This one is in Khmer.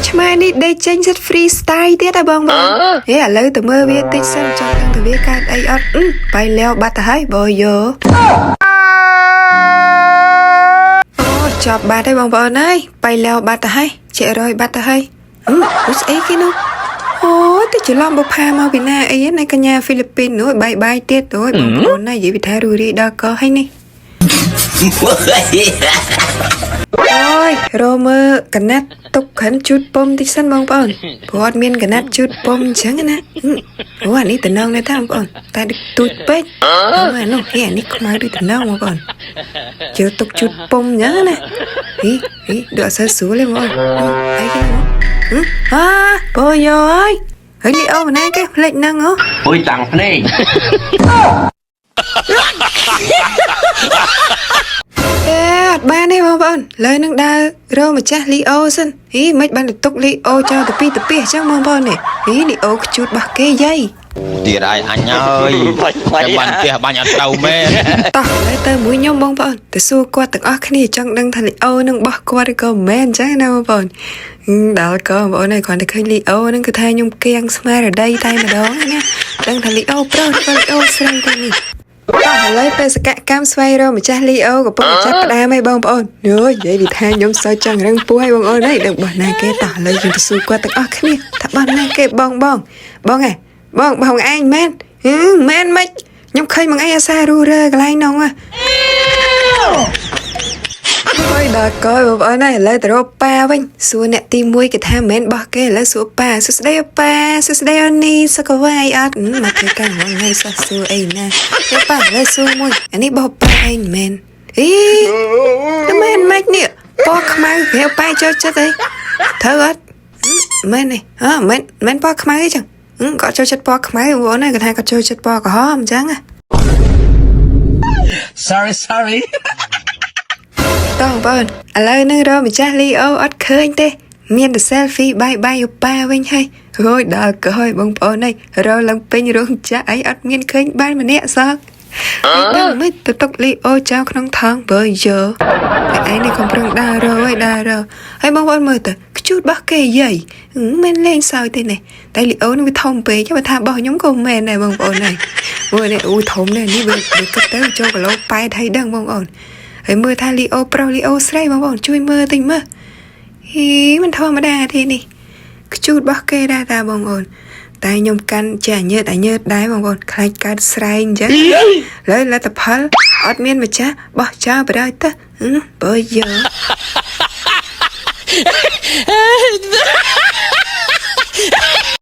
ឆ្មានេះដេកចេញសិត free style ទៀតហ៎បងបងហេឥឡូវទៅមើលវាតិចសិនចង់ដឹងទៅវាកើតអីអត់អឺបាយលាវបាត់ទៅហើយបើយោអូចប់បាត់ហើយបងប្អូនអើយបាយលាវបាត់ទៅហើយជារយបាត់ទៅហើយអឺអូស្អីគេនោះអូទៅច្រឡំបុផាមកពីណាអីណាកញ្ញាហ្វីលីពីននោះបាយបាយទៀតអូយបងប្អូនណានិយាយពីថារួយរីដល់កហើយនេះ អូយរមើកណាត់ទុកខិនជូតពុំតិចសិនបងប្អូនព្រោះអត់មានកណាត់ជូតពុំអញ្ចឹងណាអូអានេះតំណងដែរតាបងប្អូនតែដូចទូចពេកអូអានោះហេអានេះខ្មៅដូចតំណងបងប្អូនជឿទុកជូតពុំអញ្ចឹងណាហីហីដូចអត់សូវស្រួលទេបងប្អូនអីគេនោះអាបងយោអើយហើយលីអូម្នាក់គេផ្លេចហ្នឹងហ៎ អូយតាំងភ្នែក អេអត់បានទេបងប្អូនលើនឹងដើររកម្ចាស់លីអូសិនហីមិនបានទៅទុកលីអូចោលទៅពីទៅពីអញ្ចឹងបងប្អូននេះហីលីអូខ្ជូតរបស់គេយាយ ទៀតហើយអញអើយតែបាញ់ផ្ទះបាញ់អត់ត្រូវមែន តោះឥឡូវទៅមួយខ្ញុំបងប្អូនទៅសួរគាត់ទាំងអស់គ្នាចង់ដឹងថាលីអូនឹងបោះគាត់ឬក៏មិនមែនអញ្ចឹងណាបងប្អូនហឹមដល់ក៏បងប្អូនហើយគ្រាន់តែឃើញលីអូនឹងគឺថាខ្ញុំគៀងស្មារតីតែម្ដងណាដឹងថាលីអូប្រុសឬក៏លីអូស្រីទេនេះ តោះឥឡូវបេសកកម្មស្វែងរកម្ចាស់លីអូកំពុងតែចាប់ផ្ដើមហើយបងប្អូនយយនិយាយពីថាខ្ញុំសើចង់រឹងពោះហើយបងប្អូនហើយដឹងបោះណាគេតោះឥឡូវយើងទៅសួរគាត់ទាំងអស់គ្នាថាបោះណាគេបងបងបងហ៎បងបងឯងមែនហឹមមែនមិនខ្ញុំឃើញបងឯងអាសារੂរើកន្លែងនោះហ៎ អើយដល់កយបងប្អូនហើយឥឡូវទៅរកប៉ាវិញសួរអ្នកទី1គេថាមិនមែនបោះគេឥឡូវសួរប៉ាសួស្ដីអូប៉ាសួស្ដីអូនីសុខវ៉ាយអត់មកធ្វើការមួយថ្ងៃសោះសួរអីណាទេប៉ាឥឡូវសួរមួយអានេះបោះប៉ាឯងមែនអីតែមែនម៉េចនេះពណ៌ខ្មៅគេប៉ាចូលចិត្តអីត្រូវអត់មែនទេអើមែនមែនពណ៌ខ្មៅអីចឹងគាត់ចូលចិត្តពណ៌ខ្មៅបងប្អូនណាគាត់ថាគាត់ចូលចិត្តពណ៌ក្រហមអញ្ចឹងណា Sorry, sorry. តោះបងប្អូនឥឡូវនឹងរកម្ចាស់លីអូអត់ឃើញទេ មានតែ selfie បាយបាយឧប៉ាវិញហើយរួយដល់ក៏ហើយបងប្អូនអើយរឡើងពេញរោងចក្រអីអត់មានឃើញបានម្នាក់សោះហើយដឹងមិនទៅទុកលីអូចោលក្នុងថងបើយោតែឯងនេះកំប្រឹងដើររហើយដើររហើយបងប្អូនមើលទៅខ្ជូតរបស់គេយាយមិនលេងសើចទេនេះតែលីអូនឹងវាធំពេកបើថារបស់ខ្ញុំក៏មិនមែនដែរបងប្អូនហើយមើលនេះអូធំនេះនេះវាគិតទៅចូលគីឡូ8ហើយដឹងបងប្អូន ហើយមើលថាលីអូប្រុសលីអូស្រីបងប្អូនជួយមើលតិចមើលហ៊ីមិនធម្មតាទេនេះខ្ជូតរបស់គេដែរតាបងប្អូនតែខ្ញុំកាន់ជាអញើតអញើតដែរបងប្អូនខ្លាចកើតស្រែងអញ្ចឹងលើលទ្ធផលអត់មានម្ចាស់បោះចោលបណ្ដោយទៅបើយើ